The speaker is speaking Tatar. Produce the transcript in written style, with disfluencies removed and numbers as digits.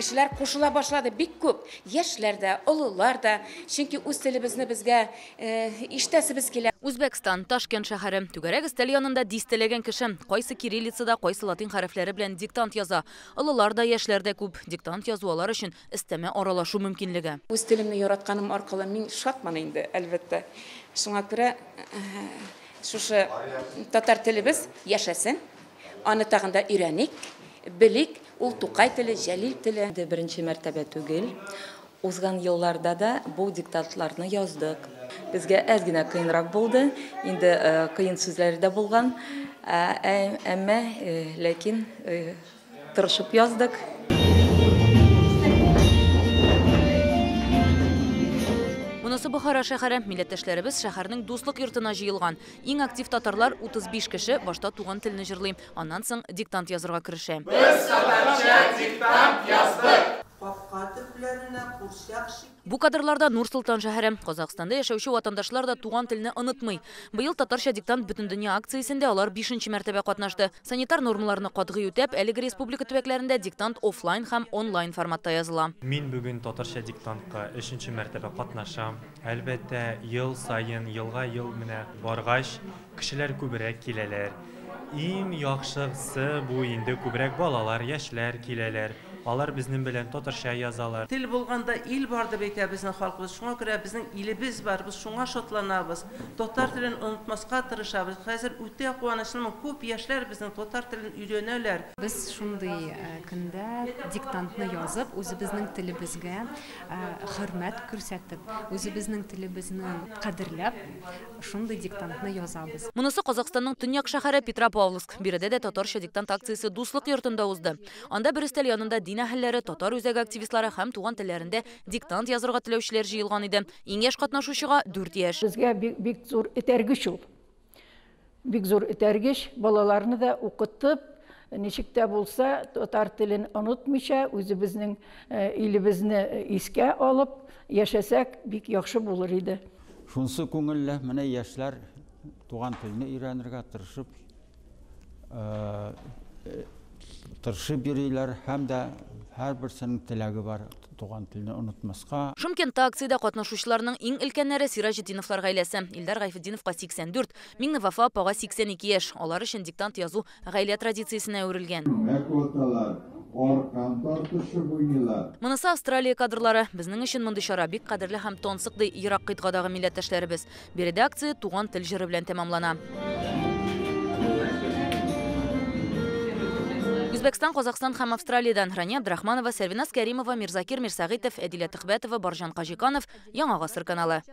Кешеләр кушыла башлады бик күп. Яшьләр дә, олылар да. Чөнки үз телебезне безгә ишетәсебез килә. Үзбәкстан, Ташкент шәһәре. Түгәрәк өстәл янында дистәләгән кеше. Кайсы кириллицада, кайсы латин хәрефләре белән диктант яза. Олылар да, яшьләр дә күп. Диктант язу алар өчен өстәмә аралашу мөмкинлеге. Үз телемне яратканым аркылы мин шатмын инде, әлбәттә. Шуңа күрә шушы татар телебез яшәсен, аны тагын да өйрәник, белик. Ул Тукай теле, Җәлил теле. Инде беренче мәртәбә түгел. Узган елларда да бу диктантларны яздык. Безгә әз генә кыенрак булды. Инде кыен сүзләре дә булган. Әмма ләкин тырышып яздык. Монысы Бохара шәһәре. Милләттәшләребез шәһәрнең дуслык йортына җыелган. Иң актив татарлар 35 кеше башта туган телне җырлый, аннан соң диктант язырга керешә. Без татарча диктант яздык. Капка төпләренә курчак шикелле. Бу кадрларда Нур-Солтан шәһәре. Казахстанда яшәүче ватандашлар да туган телне онытмый. Быел татарча диктант бөтендөнья акциясендә алар 5нче мәртәбә катнашты. Санитар нормаларны катгый үтәп, әлеге республика төбәкләрендә диктант офлайн һәм онлайн форматта языла. Мин бүген татарча диктантка 3нче мәртәбә катнашам. Әлбәттә, ел саен, елга ел менә баргач, кешеләр күбрәк киләләр. Иң яхшысы бу инде күбрәк балалар, яшьләр киләләр. Алар безнең белән татарча язалар. Тел булганда ил бар дип әйтә безнең халкыбыз. Шуңа күрә безнең илебез бар, без шуңа шатланабыз. Татар телен онытмаска тырышабыз. Хәзер үтә куанычлымын, күп яшьләр безнең татар телен өйрәнәләр. Без шундый көндә диктантны язып, үзебезнең телебезгә хөрмәт күрсәтеп, үзебезнең телебезне кадерләп, шундый диктантны язабыз. Монысы Казахстанның төньяк шәһәре Петропавловск. Биредә дә татарча диктант акциясе дуслык йортында узды. Анда бер өстәл янында дин әһелләре, татар үзәге активистлары һәм туган телләрендә диктант язырга теләүчеләр җыелган иде. Иң яшь катнашучыга 4 яшь. Безгә бик зур этәргеч ул. Бик зур этәргеч, балаларны да укытып, ничек тә булса татар телен онытмыйча, үзебезнең илебезне искә алып яшәсәк, бик яхшы булыр иде. Шунсы күңелле, менә яшьләр туган телне өйрәнергә тырышып йөриләр һәм дә һәрберсенең теләге бар туган телне онытмаска. Шымкентта акциядә катнашучыларның иң өлкәннәре Сираҗетдиновлар гаиләсе. Илдар Гайфетдиновка 84, Миңневафа апага 82 яшь. Алар өчен диктант язу гаилә традициясенә әверелгән. Аркан тартышып уйныйлар. Монысы Австралия кадрлары. Безнең өчен мондый чара бик кадерле һәм тансык, ди ерак кыйтгадагы милләттәшләребез. Биредә акция туган тел җыры белән тәмамлана. Үзбәкстан, Казахстан һәм Австралиядән Рания Абдрахманова, Сәрвиназ Кәримова, Мирзакир Мирсәгыйтов, Әдилә Төхбәтова, Баржан Каҗиканов, Яңа Гасыр каналы.